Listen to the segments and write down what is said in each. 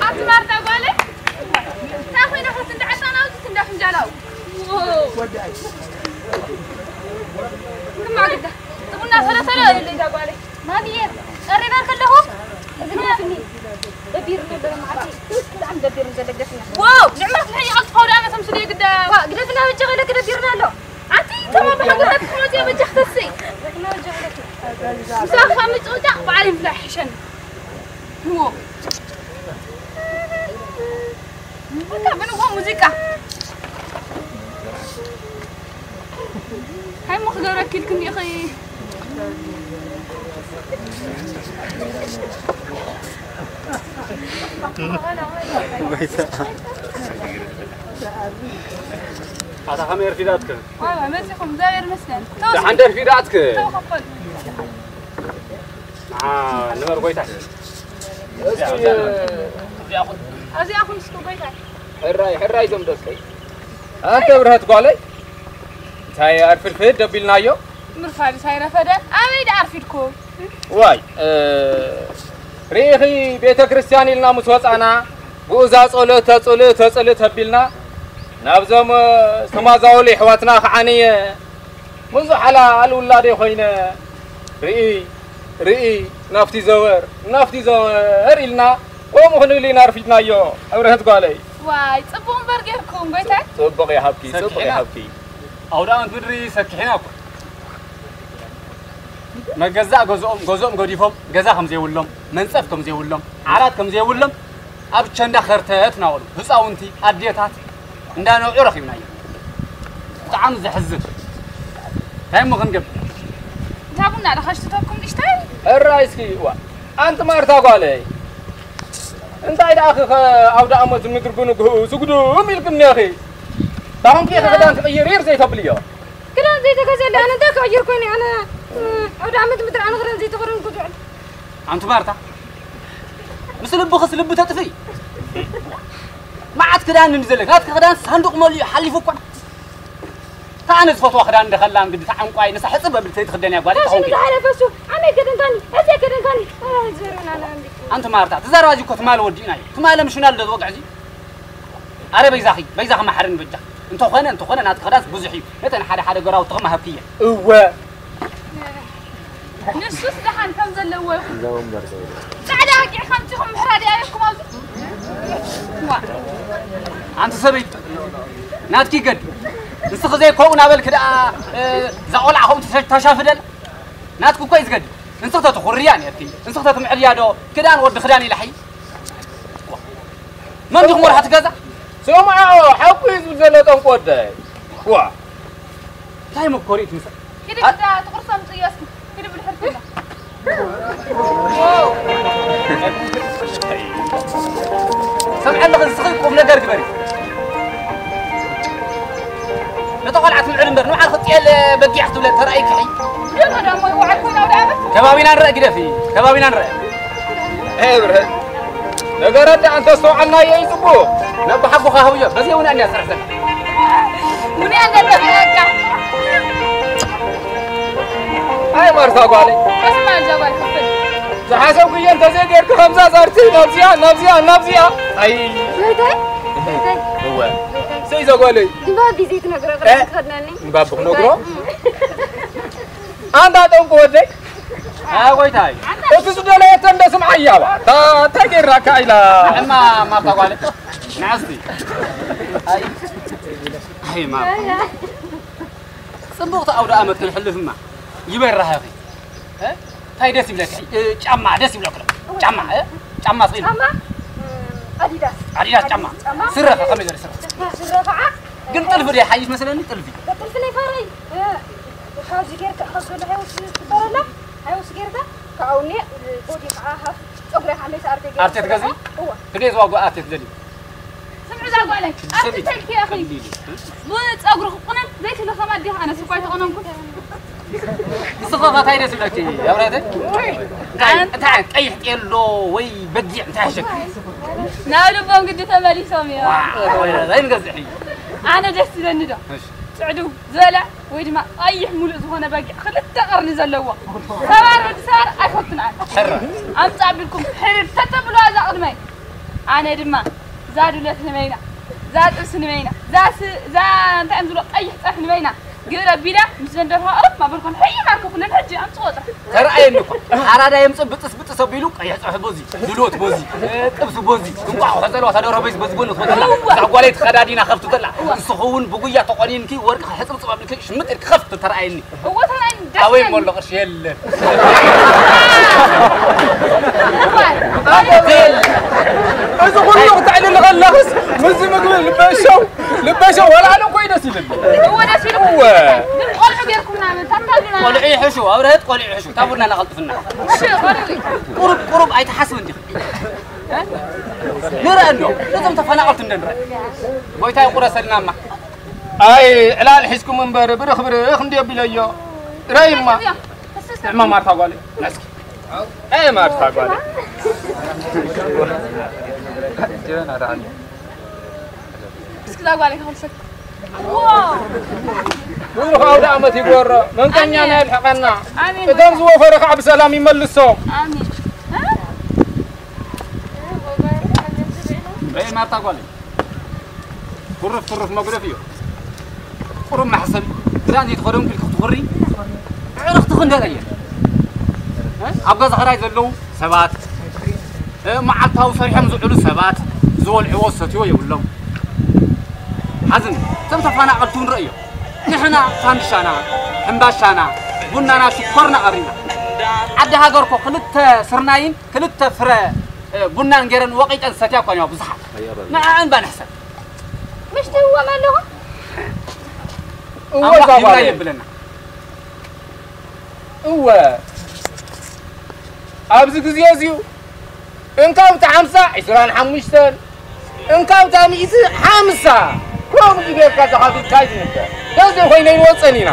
ኣንቲ ማርታ ጓለይ፣ እንታይ ኮይና ኸስ እንዳ ዕጣን ኣውፅት እንዳ ፍንጃል ኣውፅት? ክማ ግዳ፣ እቲ ቡና ሰለ ሰለ ኢሉ እንዳ ጓለይ። ማግየ፣ ቀሪበ ከለኹ፣ እዚ ቡና ፍኒ፣ ደቢርኒ ኣሎ መዓልቲ፣ ብጣዕሚ ደቢርኒ ዘለገስና። ዋው፣ ንዕመት ልሕይ ይቐልጥፋ ወደ ኣመት ኣምስሉ የግዳ። ዋ፣ ግደፍና በጃ ኸለክ ደቢርና ኣሎ። ኣንቲ ተማ ብሓጎታት ክመጽእ በጃ ክተስይ። ግደፍና በጃ ኸለክ። ምሳኻ ምጭቕጫቕ በዓል ይፍላሕ ይሕሸኒ። እሞ። በቃ ብንጎ ሙዚቃ። ሃይ እሞ ክገብረኪ ኢልክኒ ኢኺ። ኣታ ከመይ ኣርፊዳትክ? ዋይ ዋይ፣ መጺኹም፣ እግዚኣብሔር ይመስገን። ተው እስኪ። ደሓን ደርፊዳትክ? ተው ከፈል። ንዓ ንበር ጎይታ። እስኪ፣ ኣብዚኣ ኹን እስኪ ጎይታ። ሕራይ፣ ሕራይ ዞም ደቀይ። ኣንተ ብርሀት ጓለይ፣ እንታይ ኣርፍድፍድ ደቢልናዮ? ምርፋድስ ኣይረፈደን። ኣበይ ደኣ ኣርፊድኩም? ዋይ፣ እ፣ ርኢኺ ቤተ ክርስቲያን ኢልና ምስ ወጻና፣ ብኡዛ ጸሎት ተጽልእ፣ ተጽልእ ተቢልና፣ ናብዞም፣ እ፣ ዝተማዛወሉ የሕዋትና ከዓኒ፣ እ፣ ብዙሕ ሓላ ኣልውላደ ኮይነ፣ ርኢ፣ ርኢ፣ ናፍቲ ዘወር፣ ናፍቲ ዘወር ኢልና፣ ከምኡ ክንብል ኢና ኣርፊድናዮ። ኣብርሀት ጓለይ። ዋይ፣ ጽቡቕ እምበር ጌርኩም፣ ጎይታይ። ጽቡቕ ይሃብኪ፣ ጽቡቕ ሰኪሕና። ይሃብኪ። ኣውደ ኣመት ምድሪ ሰኪሕና እኮ። መገዛእ ገዝኦም፣ ገዝኦም ገዲፎም፣ ገዛ ከም ዘይብሎም፣ መንጸፍ ከም ዘይብሎም፣ ዓራት ከም ዘይብሎም፣ ኣብ ቸንዳ ከርተት እናበሉ፣ ህፃውንቲ፣ ኣዴታት እንዳነብዑ ረኺብናዮ። ብጣዕሚ ዘሕዝን። እንታይ እሞ ክንገብር? እንታ ቡና ዶ ከሽትተኩም ንእሽተይ? እራይ እስኪ፣ ዋ፣ ኣንቲ ማርታ ጓለይ፣ እንታይ ደኣ ኸ ኣውደ ኣመት ምድሪ ብንግህኡ ስጉዱም ኢልክኒ ኢኺ? ታኹምኪ ኢኺ ክዳን ክቕይር ኢር ዘይተብልዮ? ክዳን ዘይተገዘለ ኣነ እንታይ ክቕይር ኮይነ ኣነ፣ እ፣ ኣውደ ኣመት ምድሪ ኣነ ክዳን ዘይተኸደንኩ ዝውዕል። ኣንቲ ማርታ፣ ምስ ልብኽስ ልቢ ተጥፍኢ። መዓት ክዳን እንዲ ዘለክ፣ ናትኪ ክዳን ሳንዱቕ መሊኡ ሓሊፉ እኳ። እታ ኣነ ዝፈትዋ ክዳን እንደ ኸላ እንግዲ፣ እታ ዕንቋይ፣ ንሳ ሕጽብ ኣቢልኪ ዘይትኽደንያ ጓል ፋሽኑ ኣይትኸውን። ዝሓለፈ እሱ፣ ኣመይ ከደንካኒ፣ ሕዚ ከደንካኒ። ኣረ፣ ዝርና ኣነ እንዲ። ኣንቲ ማርታ፣ እቲ ዘረባ እዚ እኮ ትማሊ ወዲእናዮ። ትማሊ ምሽና ኣሎ ዝወግዕ እዚ። ኣረ በይዛኺ፣ በይዛኺ መሓረኒ በጃ። እንተኾነ፣ እንተኾነ ናትኪ ክዳንስ ብዙሕ እዩ። ነተን ሓደ ሓደ ገራውትኺ ምሃብክየ። እወ። ንሱስ ደሓን ከም ዘለዎ ይኹን። እዛ ወንበር ዘይብላ። ጻዕዳ ኣጊዕካ ኣምጺኹም ምሕራድ ኣበኩም ኣብዚ። ዋ። ኣንቲ ሰበይቲ፣ ናትኪ ይገድ። ንስኺ ዘይከውን ኣበልኪ ደኣ፣ እ፣ እዛ ቆልዓ ከምኡ ተሸ-፣ ተሻፍደል። ናትኪ እኮ እዩ ዝገድ። ንስኺ ተትኹርያ ነርኪ። ንስኺ ተትምዕድያ ዶ ክዳን ወዲ ክዳን ኢላ ሕይ። መን ዲኹም ወርሓ ትገዛ? ስምዖ፣ ሓቁ እዩ ዝብል ዘሎ ጠንቂ ወደይ። ዋ። እንታይ መኮሪት ምሰ-፣ ሂድ ኣ- ግዳ ትቑርሶም ጽዮ እስኪ። ሂድ ብድሕር ትብላ። ሰምዐ ኣለኺ፣ ንስኺ ቁም ነገር ግበሪ። ነታ ቆልዓ ትምዕድ እምበር፣ ንባዕልኺ ጤል በጊዕ ክትብለ ተራእይክሒ። ደሞ ደሞ ይውዓል ኮይኑ ኣውደ ዓመት። ከባቢና ንረአ ግደፊ፣ ከባቢና ንረአ። ኤ ብርሀን፣ ነገረ እንተ ኣንተ ኣስተውዓልናዮ እዩ ጽቡቕ። ናብ ብሓጎኻ ሃብዮ፣ በዚ እውን ኣንያ ስራሕ ዘላ። ምን ያንገለበካ? ኣይ ማርታ ጓለይ። እስማ እዛ ጓል ክፍል። ዝሓሰብኩዮ እንተዘይጌርኩ ከምዛ ዛርቲ ናብዚኣ፣ ናብዚኣ፣ ናብዚኣ። ኣይ። ወይታይ? ወይታይ? እወ። ወይታይ? ሰይ ዘጓለይ። ድንባቢ ዘይትነግሮ እ? ቅድሚ ትኸድነኒ። ድንባቢ ክነግሮ? ወይታይ? ኣንታ ጠንቁ ወደይ። ኣይ ጎይታይ። እቲ ዝደለየቶ እንደ ስምዓያ ባ። ታ-፣ እንታይ ገይራካ ኢላ? እማ ማርታ ጓለይ። ንዓስቲ። ኣይ። ኣይ ማርታ። ጽቡቕቲ ኣውደ ኣመት ክንሕልፍማ ይበራህ ኢኺ። እ? እንታይ ደስ ይብለኪ? እ፣ ጫማ ደስ ይብለኪ ዶ? ጫማ፣ እ? ጫማ ስኢሉ። ጫማ? እ፣ ኣዲዳስ። ኣዲዳስ ጫማ። ኣዲዳስ ጫማ። ስረ ኸ ከመይ ዝበለ ስረ? ስረ ኸዓ? ግን ጥልፊ ዶ ይሓይሽ መስለኒ፣ ጥልፊ። ጥልፊ ናይ ፋረይ። እ፣ ካብዚ ጌርካ፣ ካብ ዘሎ ሃይወስ ትበረላ፣ ሃይወስ ጌርካ፣ ካብኡ እኒ ቦዲ ከዓ ሃፍ ጸጉሪ ሓመይ ኣርቴ ጌርካ ኣርቴ ትገዝኢ? እወ። ክንደይ ዝዋግኡ ኣርቴ ትደልዩ? ስምዒ እዛ ጓለይ፣ ስምዒ። ኣትተልኪ ኢኺ። ብጸጉሪ ክቁነን ዘይትብሊ ከማ ዲኻ? ኣነስ እኳ ኣይተቆነንኩን። ንስኺ ኸ እንታይ ደስ ይብለኪ ኣብራተ? ውይ፣ እንታይ፣ ኣነ እንታይ ዓይነት ቀይሕ ጤሎ ወይ በጊዕ እንታይ ይሕሸኪ? ናብ ልቦም ግዲ ተመሊሶም እዮም። ዋ፣ ወይ ዘይንገዝሕ እዩ። ኣነ ደስ ይብለኒ ዶ? እሺ። እቲ ዕዱ ዝበለ ወይ ድማ ቀይሕ ሙሉእ ዝኾነ በጊዕ ክልተ ቀርኒ ዘለዎ ሰባር ወዲ ሰባር ኣይፈቱን ኣነ። ኣምጻ ኣቢልኩም ሕርር ተተብሎ እዛ ቅድመይ። ኣነ ድማ እዛ ዱለት ንበይና፣ እዛ ጥብሲ ንበይና፣ እዛ ስ-፣ እዛ እንታይ እዮም ዝብሎ ቀይሕ ጸብሒ ንበይና ግብረ ቢላ ምስ ዘንደርፋ ቅርብ ማበልኮን ሕይ ማርከ ኩለን ሕጂ ኣምጽዎ ጥራሕ። ተረኣየኒ እኮ። ሓራዳ የምጽእ ብጥስ ብጥስ ኣቢሉ ቀይሕ ጸብሒ ቦዚ፣ ድልወት ቦዚ፣ ጥብሲ ቦዚ፣ እንቋቑሖ ዘለዋ ተደርሆ በዚ በዚ ጎኒ ትወደላ። እዛ ጓለይ ተኸዳዲና ከፍቱ ተላ። ንስኹ እውን ብጉያ ተቆኒንኪ ወርቂ ሕጽብጽብ ኣቢልኪ ሽምጥ ኢልኪ ከፍቱ ተረኣየኒ። እወ ተረኣየኒ ደስ ኣበይ ይላል። ሞሎ ቅርሺ የለን። እዋይ። እዚ ኩሉ ክተዕልል ከለኽስ ምስዚ ምግቢ ልበሸው ልበሸው ዋላ ኣነ እኮ እዩ ደስ ይብል። እወ ደስ ይብል። እወ። ግን ቆልዑ ጌርኩምና ምን ታታሉና። ቆልዑ ይሕሹ፣ ኣብረህት ቆልዑ ይሕሹ። ታቡና እናቐልጥፍና። እሺ ቆልዑ። ቁሩብ ቁሩብ ኣይትሓስብ እንዲኹ። ንረአ እንዶ፣ ነዞም ተፈናቐልቲ እንደ ንረአ። ጎይታ ይቁረሰልናማ። ኣይ ዕላል ሒዝኩም እምበር ብርኽ ብርኽ እንዲ ኣቢለዮ። ረይማ። ንዕማ ማርታ ጓለይ። ነስኪ። ኣይ ማርታ ጓለይ። ጀበና ደኣ ኣሎ። እስኪ እዛ ጓለይ ክኽልሰክ። ዋው! ብሩኽ ኣውደ ዓመት ይግበሮ። መንቀኛ ኣሜን። ናይ ልሕቐና። ኣሜን። እቶም ዝወፈረ ከዓ ብሰላም ይመልሶም። ኣሜን። እ? በይ ማርታ ጓለይ። ኩርፍ ኩርፍ መጉደፍ እዩ። ቁሩብ መሕሰብ ክዳን ዘይትኸደን ክልክ ትኹሪ። ዕርኽቲ ክንደር እየ። እ? ኣብ ገዛ ኸራይ ዘለዉ ሰባት፣ እ፣ መዓልታዊ ሰሪሖም ዝውዕሉ ሰባት ዝበልዕዎ ዝሰትይዎ የብሎም። ሓዝን፣ እቶም ተፈናቐልቲ እውን ረእዮ። ንሕና ፋንድሻና፣ ሕምባሻና፣ ቡናና፣ ሽኮርና ቀሪና። ዓዲ ሃገር እኮ ክልተ ስርናይን ክልተ ፍረ፣ እ፣ ቡናን ገይረን ወቒጠን ዝሰትያ እኳ እኒዋ ብዙሓት። ንዐኣን ባ ንሕሰብ። ምሽ ትህዎም ኣለኹ? እወ፣ ኣምላኽ እዛ ይብላ ጓለይ። የብለና። እወ፣ ኣብዚ ግዜ እዚኡ እንካብ እቲ ሓምሳ፣ ዒስራን ሓሙሽተን፣ እንካብ እታ ሚእቲ፣ ሓምሳ፣ ከምኡ ጌርካ ተኻፊልካ እዩ ዝንበር። በዚ ኮይነ ይወፀን ኢና።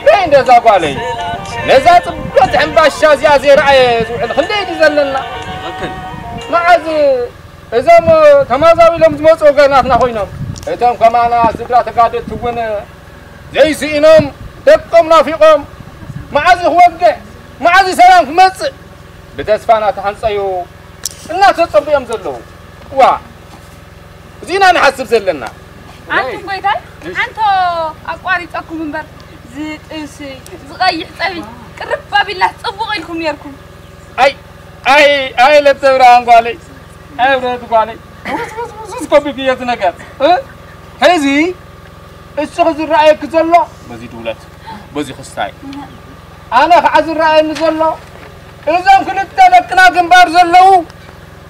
በይ እንደዛ ጓለይ፣ ነዛ ፅብቅቲ ሕምባሻ እዚኣ ዘይረኣየ ዝውዕል ክንደይ ድዩ ዘለና? ትኽክል። መዓዝ እዞም ተማዛቢሎም ዝመፁ ወገናትና ኮይኖም፣ እቶም ከማና ስድራ ተጋደልቲ እውን ዘይስኢኖም ደቆም ናፊቖም፣ መዓዝ ክወግሕ፣ መዓዝ ሰላም ክመፅእ ብተስፋ እናተሃንፀዩ እናተፀበዮም ዘለዉ። ዋ፣ እዚና ንሓስብ ዘለና። ኣንቱም ጎይታይ፣ ኣንቶ ኣቋሪፀኩም እምበር፣ ዝጥብሲ፣ ዝቐይሕ ፀብሒ ቅርብ ኣቢልናስ ፅቡቕ ኢልኩም ነይርኩም። ኣይ፣ ኣይ፣ ኣይ፣ ለተብርሃን ጓለይ፣ ኣይ፣ ብረት ጓለይ፣ ውስውስውስውስ ከቢድ እዩ እቲ ነገር፣ እ? ሕዚ እስኺ ዝረኣየኪ ዘሎ በዚ ድውለት፣ በዚ ክስታይ። ኣነ ከዓ ዝረኣየኒ ዘሎ እዞም ክልተ ደቅና ግንባር ዘለዉ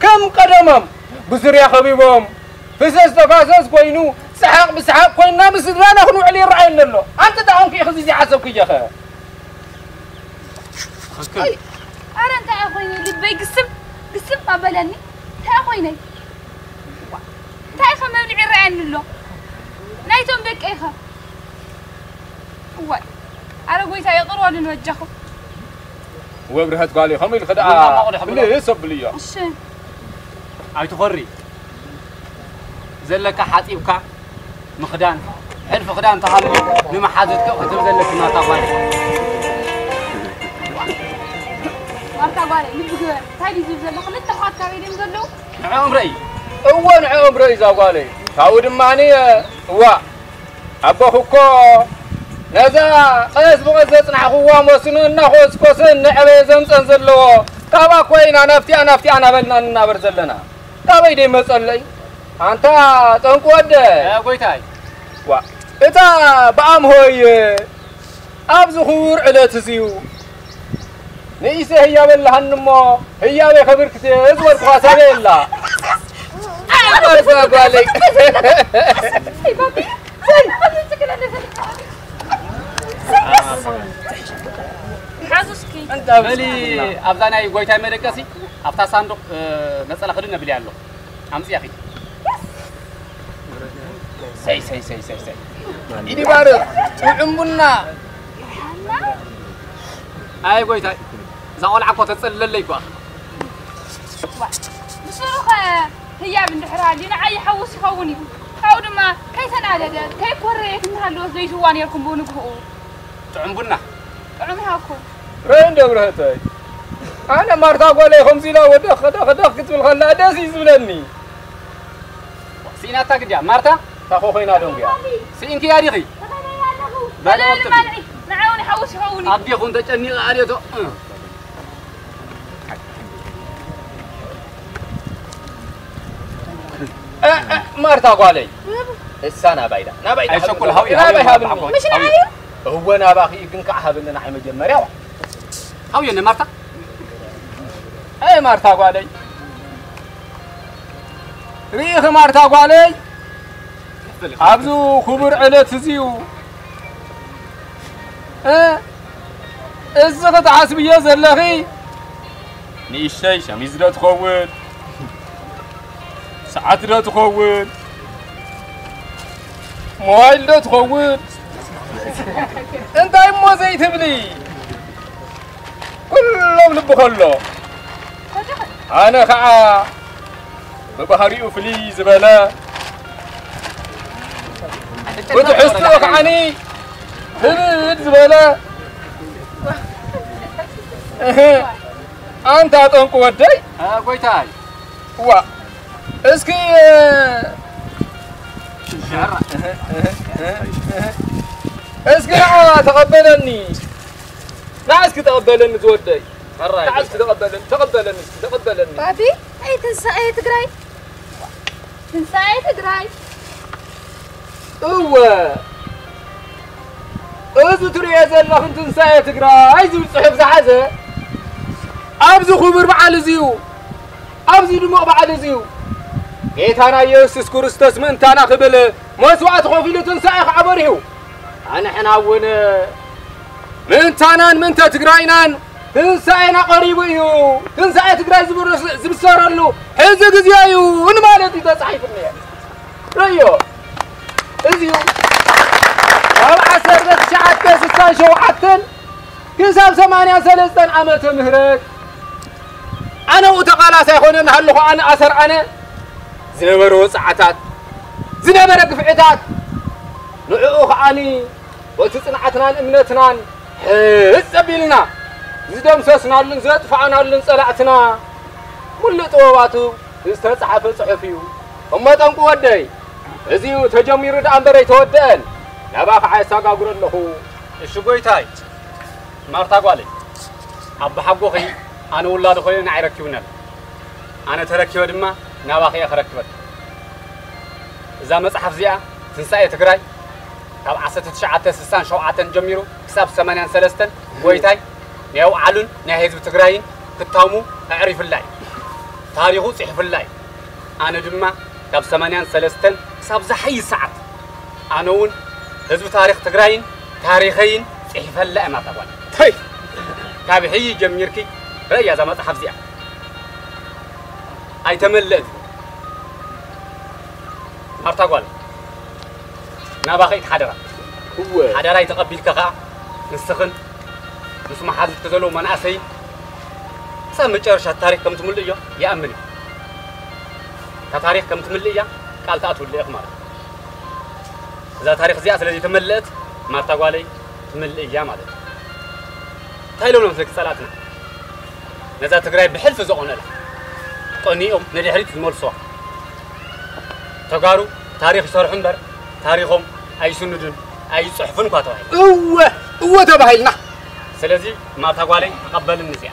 ከም ቀደሞም ብዙርያ ከቢቦም፣ ፍሰስ ተፋሰስ ኮይኑ፣ ሰሓቕ ብሰሓቕ ኮይንና ምስ ስድራና ክንውዕል ይረኣየኒ ኣሎ። ኣንቲ ደኣ ኮንኪ ኢኺ እዚ ዘይሓሰብክዮ ኸ? ትኽክል። ኣረ እንታይ ኮይነ ልበይ ግስም ግስም ኣበለኒ። እንታይ ኮይነ? እንታይ ከ መብልዒ ይረኣየኒ ኣሎ? ናይቶም ደቀይ ከ? እዋይ። ኣረ ጎይታ ይቕር በሉኒ በጃኹም። ወብርሀት ጓለይ ከምኡ ኢልኺ ደኣ ቡና ማቑሎ ይሕብሎ። ብልህ ሰብ ብልዮ። እሺ። ኣይትኾሪ። ዘለካ ሓጺብካ ምኽዳን፣ ሕልፊ ክዳን ተሃልዩ ንመሓዙትካ ክትህብ ዘለኪ ናታ ጓል። ማርታ ጓለይ፣ ልቢ ግበር። እንታይ ድዩ ዝብል ዘሎ? ክልተ ኣሕዋት ካበይ ድዮም ዘለዉ? ንዕኦም ረኢ። እወ፣ ንዕኦም ረኢ እዛ ጓለይ። ካብኡ ድማኒ፣ እዋ፣ ኣቦኺ እኮ ነዛ ቀስ ብቐስ ዘጽናሕኽዋ መስኖ እናኾስኮሰ እናዕበየ ዘምጸን ዘለዎ፣ ካብኣ እኮ ኢና ናብቲኣ ናብቲኣ እናበልና ንናበር ዘለና። ካበይ ደይ መጸለይ? ኣንታ ጠንቁ ወደ። እ፣ ጎይታይ። ዋ፣ እታ ብኣምሆይ ኣብዚ ክቡር ዕለት እዚዩ ንኢሰ ህያበ ኣለሃኒ እሞ ህያበ ከብርክት ዝበልኩኻ ሰበ የላ። ኣይ፣ ጓለይ። ሓዙ እስኪ። በሊ፣ ኣብዛ ናይ ጎይታይ መደቀሲ፣ ኣብታ ሳንዱቕ፣ እ፣ ነጸላ ክድን ኣብልያ ኣሎ። ኣምጽያ ኺድ። ሰይ፣ ሰይ፣ ሰይ፣ ሰይ፣ ሰይ። ኢዲ ባርኽ፣ ጥዑም ቡና። ኣይ ጎይታይ፣ እዛ ቆልዓ እኮ ተጸልለለይ እኳ። ዋ፣ ንስሩ ኸ ህያብ እንድሕር ሃልዩ ንዓይ ይሓውስ ይኸውን እዩ። ያው ድማ ከይተናደደ ከይኮረየ ክንሃለወ ዘይትዋ ነርኩም ብንግህኡ። ጥዑም ቡና። ጥዑም ይሃኩም። ረ እንደ ብረህተይ ኣነ ማርታ ጓለይ ከምዚ ኢላ ወደኽ ደኽ ደኽ ክትብል ከላ ደስ እዩ ዝብለኒ። ሲኢናታ ግዲያ ማርታ። ታኾ ኮይና ደንጉያ። ሲኢንክያ ዲኺ? በለ ማልዒ። ንዓውን ሓውስ ይኸውን። ኣዴኹም ተጨኒቐ ኣልየቶ። እ፣ እ፣ ማርታ ጓለይ እሳ ናባይዳ ናባይዳ ኣይሸኩል ሃውየ ናባይ ሃብኒ። ምሽ ንዓዩ? እወ ናባኺ ግን ከዓ ሃብኒ ንዓይ መጀመርያ። ሃውየ ማርታ። ኣይ ማርታ ጓለይ ርኢኺ ማርታ ጓለይ ኣብዚ ክቡር ዕለት እዚዩ እ፣ እዚ ክትሓስብዮ ዘለኺ ንእሽተይ ሸሚዝ ዶ ትኸውን ሰዓት ዶ ትኸውን ሞባይል ዶ ትኸውን እንታይ እሞ ዘይትብሊ ኩሎም ልቢ ከሎ ኣነ ከዓ ብባህሪኡ ፍልይ ዝበለ ብትሕዝትኡ ከዓኒ ህብድ ዝበለ ኣንታ ጠንቁ ወደይ ጎይታይ ዋ እስኪ እስኪ ንዓ ተቐበለኒ ንዓ እስኪ ተቐበለኒ ዝወደይ ንዓ እስኪ ተቐበለኒ ተቐበለኒ እስኪ ተቐበለኒ ባቢ ኣይ ትንሳኤ ትግራይ ትንሳኤ ትግራይ እወ እዚ ትርእዮ ዘለኽን ትንሳኤ ትግራይ ዝብል ፅሑፍ ዝሓዘ ኣብዚ ክቡር በዓል እዚዩ ኣብዚ ድሙቕ በዓል እዚዩ ጌታና ኢየሱስ ክርስቶስ ምእንታና ክብል መስዋዕቲ ከፊሉ ትንሳኤ ከዓ በሪሁ ኣንሕና እውን ምእንታናን ምእንተ ትግራይናን ትንሳኤና ቀሪቡ እዩ ትንሳኤ ትግራይ ዝብሰረሉ ሕዚ ግዜ እዩ ንማለት እዩ ተፃሒፉ እኒሀ ርእዮ እዚዩ ካብ ዓሰርተ ትሽዓተ ስሳን ሸውዓተን ክሳብ ሰማንያ ሰለስተን ዓመተ ምህረት ኣነ ውእተ ቃላስ ኣይኮነን ሃለኹ ኣነ ኣሰር ኣነ ዝነበረ ወፅዓታት ዝነበረ ግፍዕታት ንዕኡ ከዓኒ በቲ ፅንዓትናን እምነትናን ሕፅ ኣቢልና ዝደምሰስናሉን ዘጥፋእናሉን ፀላእትና ሙሉእ ጥበባቱ ዝተፃሓፈ ፅሑፍ እዩ እሞ ጠንቁ ወደይ እዚዩ ተጀሚሩ ደኣ እምበር ኣይተወደአን ናባኻ ኣየሳጋግሮ ኣለኹ እሺ ጎይታይ ማርታ ጓለይ ኣቦ ሓጎኺ ኣነ ውላዱ ኮይኑ ንዓይ ረኪቡኒ ኣሎ ኣነ ተረኪበ ድማ ናባኺ እየ ክረክበኪ እዛ መፅሓፍ እዚኣ ትንሳኤ ትግራይ ካብ ዓሰርተ ትሽዓተ ስሳን ሸውዓተን ጀሚሩ ክሳብ ሰማንያን ሰለስተን ጎይታይ ናይ ኣውዓሉን ናይ ህዝቢ ትግራይን ክታሙ ኣዕሪፍላ እዩ ታሪኹ ፅሒፍላ እዩ ኣነ ድማ ካብ ሰማንያን ሰለስተን ክሳብ ዝሓይስ ሰዓት ኣነ እውን ህዝቢ ታሪኽ ትግራይን ታሪኸይን ፅሒፈላ እየ ማርታ ጓል ተይ ካብ ሕይ ጀሚርኪ ረእያ እዛ መፅሓፍ እዚኣ ኣይተመልእን ማርታ ጓል ናባኸ ኢት ሓደራ እወ ሓደራይ ተቐቢልከ ኸዓ ንስኽን ምስ መሓዙትኪ ዘለዉ መናእሰይ ክሳብ መጨረሻ ታሪክ ከም ትምልእዮ ይኣምን እዩ እታ ታሪክ ከም ትምልእ እያ ቃል ትኣትውሉ ኢኹ ማለት እዩ እዛ ታሪክ እዚኣ ስለ ዘይተመልአት ማርታ ጓለይ ትምልእ እያ ማለት እዩ እንታይ ኢሎም እዮም ስለኪ ፀላእትና ነዛ ትግራይ ብሕልፊ ዘኾነላ ቀኒኦም ንድሕሪት ዝመልስዋ ተጋሩ ታሪኽ ይሰርሑ እምበር ታሪኾም ኣይስንዱን ኣይፅሕፉን እኳ ተባሂሉ እወ እወ ተባሂልና ስለዚ ማርታ ጓለይ ተቐበልኒ እዚኣ